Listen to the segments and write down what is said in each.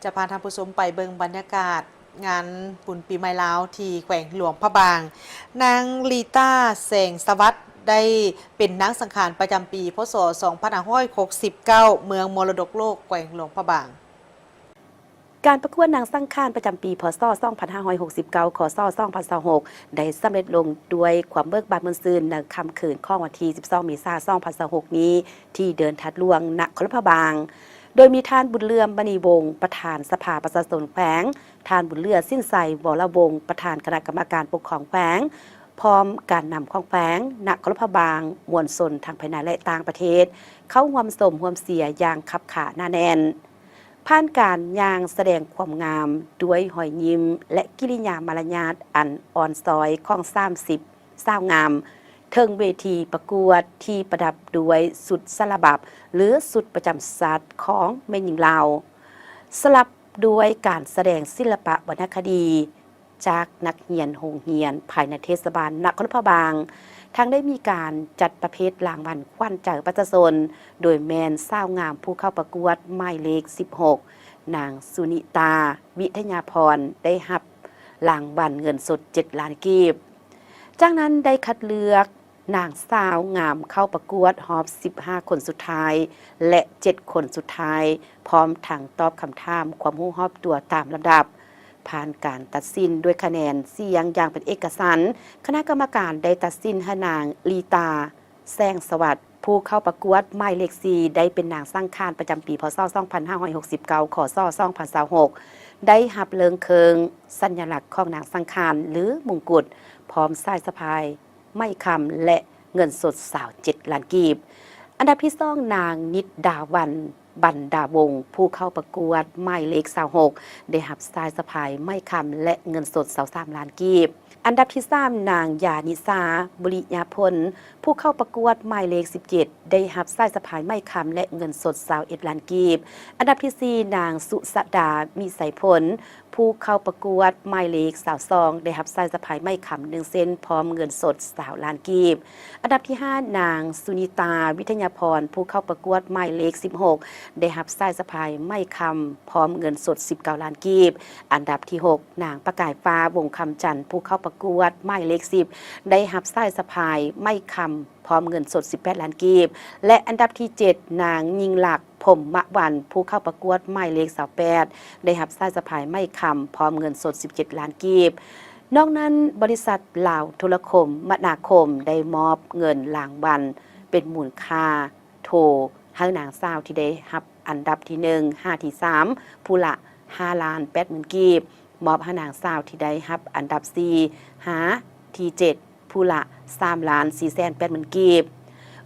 ຈະພາທ່ານຜູ້ຊົມໄປເບິ່ງບັນຍາກາດງານບຸນປີໃໝ່ລາວທີ່ແຂວງຫຼວງພະບາງ. ນາງລີຕາ ແສງສະຫວັດ ໄດ້ເປັນນາງສັງຂານປະຈຳປີ ພ.ສ. ສອງພັນຫ້າຮ້ອຍຫົກສິບເກົ້າ ເມືອງມໍລະດົກໂລກແຂວງຫຼວງພະບາງ. ການປະກວດນາງສັງຂານປະຈຳປີ ພ.ສ. ສອງພັນຫ້າຮ້ອຍຫົກສິບເກົ້າ ຄ.ສ. ສອງພັນຊາວຫົກ ໄດ້ສຳເລັດລົງດ້ວຍຄວາມເບີກບານມ່ວນຊື່ນໃນຄ່ຳຄືນຂອງວັນທີສິບສອງ ເມສາ ສອງພັນຊາວຫົກນີ້ ທີ່ເດີ່ນທັດຫຼວງນະຄອນຫຼວງພະບາງ ໂດຍມີທ່ານ ບຸນເຫຼື້ອມ ມະນີວົງ ປະທານສະພາປະຊາຊົນແຂວງ, ທ່ານ ບຸນເຫຼື້ອ ສິນໄຊ ວໍລະວົງ ປະທານຄະນະກຳມະການປົກຄອງແຂວງ, ພ້ອມການນຳຂອງແຂວງ, ນະຄອນຫຼວງພະບາງ, ມວນຊົນທັງພາຍໃນ ແລະ ຕ່າງປະເທດ ເຂົ້າຮ່ວມຊົມຮ່ວມເຊຍຢ່າງຄັບຂາໜາແໜ້ນ. ຜ່ານການຍ່າງສະແດງຄວາມງາມດ້ວຍຮອຍຍິ້ມ ແລະ ກິລິຍາມາລະຍາດອັນອ່ອນຊອຍຂອງສາມສິບສາວງາມ ເທິງເວທີປະກວດທີ່ປະດັບດ້ວຍຊຸດສາລະບັບ ຫຼື ຊຸດປະຈຳຊາດຂອງແມ່ຍິງລາວ, ສະຫຼັບດ້ວຍການສະແດງສິລະປະວັນນະຄະດີ ຈາກນັກຮຽນໂຮງຮຽນພາຍໃນເທດສະບານນະຄອນຫຼວງພະບາງ, ທັງໄດ້ມີການຈັດປະເພດລາງວັນຂວັນໃຈປະຊາຊົນ, ໂດຍແມ່ນສາວງາມຜູ້ເຂົ້າປະກວດໝາຍເລກສິບຫົກ ນາງ ສຸນິຕາ ວິທະຍາພອນ ໄດ້ຮັບລາງວັນເງິນສົດເຈັດລ້ານກີບ. ຈາກນັ້ນໄດ້ຄັດເລືອກນາງສາວງາມເຂົ້າປະກວດຮອບສິບຫ້າຄົນສຸດທ້າຍ ແລະ ເຈັດຄົນສຸດທ້າຍ, ພ້ອມທັງຕອບຄຳຖາມຄວາມຮູ້ຮອບຕົວຕາມລຳດັບ. ຜ່ານການຕັດສິນດ້ວຍຄະແນນສຽງຢ່າງເປັນເອກະສັນ, ຄະນະກຳມະການໄດ້ຕັດສິນໃຫ້ນາງ ລີຕາ ແສງສະຫວັດ ຜູ້ເຂົ້າປະກວດໝາຍເລກສີ່ ໄດ້ເປັນນາງສັງຂານປະຈຳປີ ພ.ສ. ສອງພັນຫ້າຮ້ອຍຫົກສິບເກົ້າ ຄ.ສ. ສອງພັນຊາວຫົກ ໄດ້ຮັບເລີງເຄິ່ງສັນຍະລັກຂອງນາງສັງຂານ ຫຼື ມົງກຸດ ພ້ອມສາຍສະພາຍໄມ້ຄຳ ແລະ ເງິນສົດຊາວເຈັດລ້ານກີບ. ອັນດັບທີສອງ ນາງ ນິດດາວັນ ບັນດາວົງ ຜູ້ເຂົ້າປະກວດໝາຍເລກຊາວຫົກ ໄດ້ຮັບສາຍສະພາຍໄມ້ຄຳ ແລະ ເງິນສົດຊາວສາມລ້ານກີບ. ອັນດັບທີສາມ ນາງ ຢານິສາ ບຸລິຍາພົນ ຜູ້ເຂົ້າປະກວດໝາຍເລກສິບເຈັດ ໄດ້ຮັບສາຍສະພາຍໄມ້ຄຳ ແລະ ເງິນສົດຊາວເອັດລ້ານກີບ. ອັນດັບທີສີ່ ນາງ ສຸສະດາ ມີໄຊພົນ ຜູ້ເຂົ້າປະກວດໝາຍເລກຊາວສອງ ໄດ້ຮັບສາຍສະພາຍໄມ້ຄຳໜຶ່ງເສັ້ນ ພ້ອມເງິນສົດຊາວລ້ານກີບ. ອັນດັບທີຫ້າ ນາງ ສຸນິຕາ ວິທະຍາພອນ ຜູ້ເຂົ້າປະກວດໝາຍເລກສິບຫົກ ໄດ້ຮັບສາຍສະພາຍໄມ້ຄຳ ພ້ອມເງິນສົດສິບເກົ້າລ້ານກີບ. ອັນດັບທີຫົກ ນາງ ປະກາຍຟ້າ ວົງຄຳຈັນ ຜູ້ເຂົ້າປະກວດໝາຍເລກສິບ ໄດ້ຮັບສາຍສະພາຍໄມ້ຄຳ ພ້ອມເງິນສົດສິບແປດລ້ານກີບ ແລະ ອັນດັບທີເຈັດ ນາງ ຍິ່ງລັກ ພົມມະວັນ ຜູ້ເຂົ້າປະກວດໝາຍເລກຊາວແປດ ໄດ້ຮັບສາຍສະພາຍໄມ້ຄຳ ພ້ອມເງິນສົດສິບເຈັດລ້ານກີບ. ນອກນັ້ນ, ບໍລິສັດລາວໂທລະຄົມມະນາຄົມ ໄດ້ມອບເງິນລາງວັນເປັນມູນຄ່າໂທ ໃຫ້ນາງສາວທີ່ໄດ້ຮັບອັນດັບທີໜຶ່ງຫາທີສາມ ຜູ້ລະຫ້າລ້ານແປດໝື່ນກີບ, ມອບໃຫ້ນາງສາວທີ່ໄດ້ຮັບອັນດັບສີ່ຫາທີເຈັດ ຜູ້ລະສາມລ້ານສີ່ແສນແປດໝື່ນກີບ.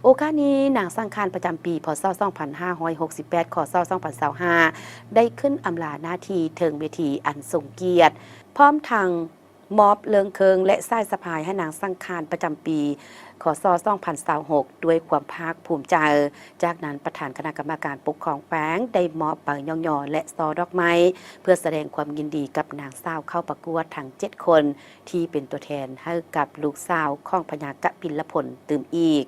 ໂອກາດນີ້, ນາງສັງຂານປະຈຳປີ ພ.ສ. ສອງພັນຫ້າຮ້ອຍຫົກສິບແປດ ຄ.ສ. ສອງພັນຊາວຫ້າ ໄດ້ຂຶ້ນອຳລາໜ້າທີ່ເທິງເວທີອັນຊົງກຽດ, ພ້ອມທັງມອບເລິ້ງເຄິ່ງ ແລະ ສາຍສະພາຍໃຫ້ນາງສັງຂານປະຈຳປີ ຄ.ສ. ສອງພັນຊາວຫົກ ດ້ວຍຄວາມພາກພູມໃຈ. ຈາກນັ້ນ, ປະທານຄະນະກຳມະການປົກຄອງແຂວງ ໄດ້ມອບໃບຍ້ອງຍໍ ແລະ ຊໍດອກໄມ້ ເພື່ອສະແດງຄວາມຍິນດີກັບນາງສາວເຂົ້າປະກວດທັງເຈັດຄົນ ທີ່ເປັນຕົວແທນໃຫ້ກັບລູກສາວຂອງພະຍາກະປິນລະພົນຕື່ມອີກ.